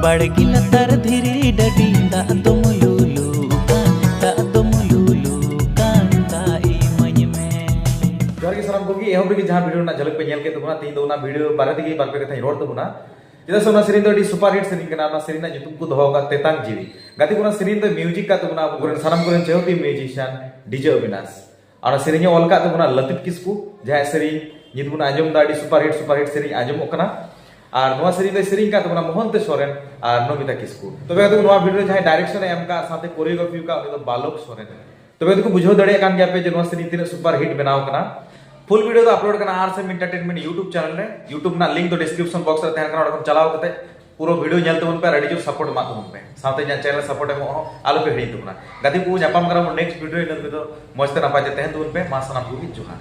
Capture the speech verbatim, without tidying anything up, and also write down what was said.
ᱵᱟᱲᱜᱤ ᱞᱟᱛᱟᱨ ᱫᱷᱤᱨᱤ ᱰᱟᱹᱰᱤ, ᱫᱟᱜ ᱫᱚ ᱢᱩᱞᱩᱞᱩ ᱠᱟᱱ, ᱫᱟᱜ ᱫᱚ ᱢᱩᱞᱩᱞᱩ ᱠᱟᱱ, ᱫᱟᱜ ᱤᱢᱟᱹᱧ ᱢᱮ᱾ ᱡᱚᱦᱟᱨ ᱜᱮ ᱥᱟᱱᱟᱢ ᱠᱚᱜᱮ᱾ ᱮᱦᱚᱵ ᱨᱮᱜᱮ ᱡᱟᱦᱟᱸ ᱵᱷᱤᱰᱤᱭᱳ ᱨᱮᱱᱟᱜ ᱡᱷᱟᱞᱟᱠ ᱯᱮ ᱧᱮᱞ ᱠᱮᱫ ᱛᱟᱵᱚᱱᱟ, ᱛᱮᱦᱮᱧ ᱫᱚ ᱚᱱᱟ ᱵᱷᱤᱰᱤᱭᱳ ᱵᱟᱨᱮ ᱛᱮᱜᱮ ᱵᱟᱨ ᱯᱮ ᱠᱟᱛᱷᱟᱧ ᱨᱚᱲ ᱛᱟᱵᱚᱱᱟ᱾ ᱪᱮᱫᱟᱜ ᱥᱮ ᱚᱱᱟ ᱥᱮᱨᱮᱧ ᱫᱚ ᱟᱹᱰᱤ ᱥᱩᱯᱟᱨ ᱦᱤᱴ ᱥᱮᱨᱮᱧ ᱠᱟᱱᱟ᱾ ᱚᱱᱟ ᱥᱮᱨᱮᱧ ᱨᱮᱱᱟᱜ ᱧᱩᱛᱩᱢ ᱠᱚ ᱫᱚᱦᱚ ᱟᱠᱟᱫ ᱛᱮᱛᱟᱝ ᱡᱤᱣᱤ᱾ ᱜᱟᱛᱮ ᱠᱚ, ᱚᱱᱟ ᱥᱮᱨᱮᱧ ᱫᱚ ᱢᱤᱭᱩᱡᱤᱠ ᱟᱠᱟᱫ ᱛᱟᱵᱚᱱᱟ ᱟᱵᱚ ᱠᱚᱨᱮᱱ ᱥᱟᱱᱟᱢ ᱠᱚᱨᱮᱱ ᱪᱮᱦᱚᱛᱤ ᱢᱤᱭᱩᱡᱤᱥᱤᱭᱟᱱ ᱰᱤᱡᱮ ᱚᱵᱤᱱᱟᱥ᱾ ᱟᱨ ᱚᱱᱟ ᱥᱮᱨᱮᱧ ᱮ ᱚᱞ ᱟᱠᱟᱫ ᱛᱟᱵᱚᱱᱟ ᱞᱟᱹᱛᱤᱯ ᱠᱤᱥᱠᱩ, ᱡᱟᱦᱟᱸᱭᱟᱜ ᱥᱮᱨᱮᱧ ᱱᱤᱛ ᱵᱚᱱ ᱟᱸᱡᱚᱢ ᱮᱫᱟ, ᱟᱹᱰᱤ ᱥᱩᱯᱟᱨ ᱦᱤᱴ, ᱥᱩᱯᱟᱨ ᱦᱤᱴ ᱥᱮᱨᱮᱧ ᱟᱸᱡᱚᱢᱚᱜ ᱠᱟᱱᱟ᱾ ᱟᱨ ᱱᱚᱣᱟ ᱥᱮᱨᱮᱧ ᱫᱚᱭ ᱥᱮᱨᱮᱧ ᱟᱠᱟᱫ ᱛᱟᱵᱚᱱᱟ ᱢᱚᱦᱚᱱᱛᱮ ᱥᱚᱨᱮᱱ ᱟᱨ ᱱᱚᱢᱤᱛᱟ ᱠᱤᱥᱠᱩ᱾ ᱛᱚᱵᱮ ᱜᱟᱛᱮ ᱠᱚ, ᱱᱚᱣᱟ ᱵᱷᱤᱰᱤᱭᱳ ᱨᱮ ᱡᱟᱦᱟᱸᱭ ᱰᱟᱭᱨᱮᱠᱥᱚᱱ ᱮ ᱮᱢ ᱟᱠᱟᱫ ᱥᱟᱶᱛᱮ ᱠᱳᱨᱤᱭᱳᱜᱨᱟᱯᱷᱤ ᱟᱠᱟᱫ, ᱩᱱᱤ ᱫᱚ ᱵᱟᱞᱚᱠ ᱥᱚᱨᱮᱱ᱾ ᱛᱚᱵᱮ ᱜᱟᱛᱮ ᱠᱚ, ᱵᱩᱡᱷᱟᱹᱣ ᱫᱟᱲᱮᱭᱟᱜ ᱠᱟᱱ ᱜᱮᱭᱟ ᱯᱮ ᱡᱮ ᱱᱚᱣᱟ ᱥᱮᱨᱮᱧ ᱛᱤᱱᱟᱹᱜ ᱥᱩᱯᱟᱨ ᱦᱤᱴ ᱵᱮᱱᱟᱣ ᱠᱟᱱᱟ᱾ ᱯᱷᱩᱞ ᱵᱷᱤᱰᱤᱭᱳ ᱫᱚ ᱟᱯᱞᱳᱰ ᱠᱟᱱᱟ ᱟᱨ ᱥᱮᱢ ᱮᱱᱴᱟᱨᱴᱮᱱᱢᱮᱱᱴ YouTube ᱪᱮᱱᱮᱞ ᱨᱮ᱾ YouTube ᱨᱮᱱᱟᱜ ᱞᱤᱝᱠ ᱫᱚ ᱰᱤᱥᱠᱨᱤᱯᱥᱚᱱ ᱵᱚᱠᱥ ᱨᱮ ᱛᱟᱦᱮᱱ ᱠᱟᱱᱟ, ᱚᱸᱰᱮ ᱠᱷᱚᱱ ᱪᱟᱞᱟᱣ ᱠᱟᱛᱮ ᱯᱩᱨᱟᱹ ᱵᱷᱤᱰᱤᱭᱳ ᱧᱮᱞ ᱛᱟᱵᱚᱱ ᱯᱮ ᱟᱨ ᱟᱹᱰᱤ ᱡᱳᱨ ᱥᱟᱯᱳᱨᱴ ᱮᱢᱟ ᱛᱟᱵᱚᱱ ᱯᱮ, ᱥᱟᱶᱛᱮ ᱤᱧᱟᱹᱜ ᱪᱮᱱᱮᱞ ᱥᱟᱯᱳᱨᱴ ᱮᱢᱚᱜ ᱦᱚᱸ ᱟᱞᱚ ᱯᱮ ᱦᱤᱲᱤᱧ ᱛᱟᱵᱚᱱᱟ᱾ ᱜᱟᱛᱮ ᱠᱚ, ᱧᱟᱯᱟᱢ ᱠᱟᱱᱟ ᱵᱚᱱ ᱱᱮᱠᱥᱴ ᱵᱷᱤᱰᱤᱭᱳ, ᱤᱱᱟᱹ ᱫᱷᱟᱹᱵᱤᱡ ᱫᱚ ᱢᱚᱡᱽ ᱛᱮ ᱱᱟᱯᱟᱭ ᱛᱮ ᱛᱟᱦᱮᱱ ᱛᱟᱵᱚᱱ ᱯᱮ᱾ ᱢᱟ ᱥᱟᱱᱟᱢ ᱠᱚᱜᱮ ᱡᱚᱦᱟᱨ᱾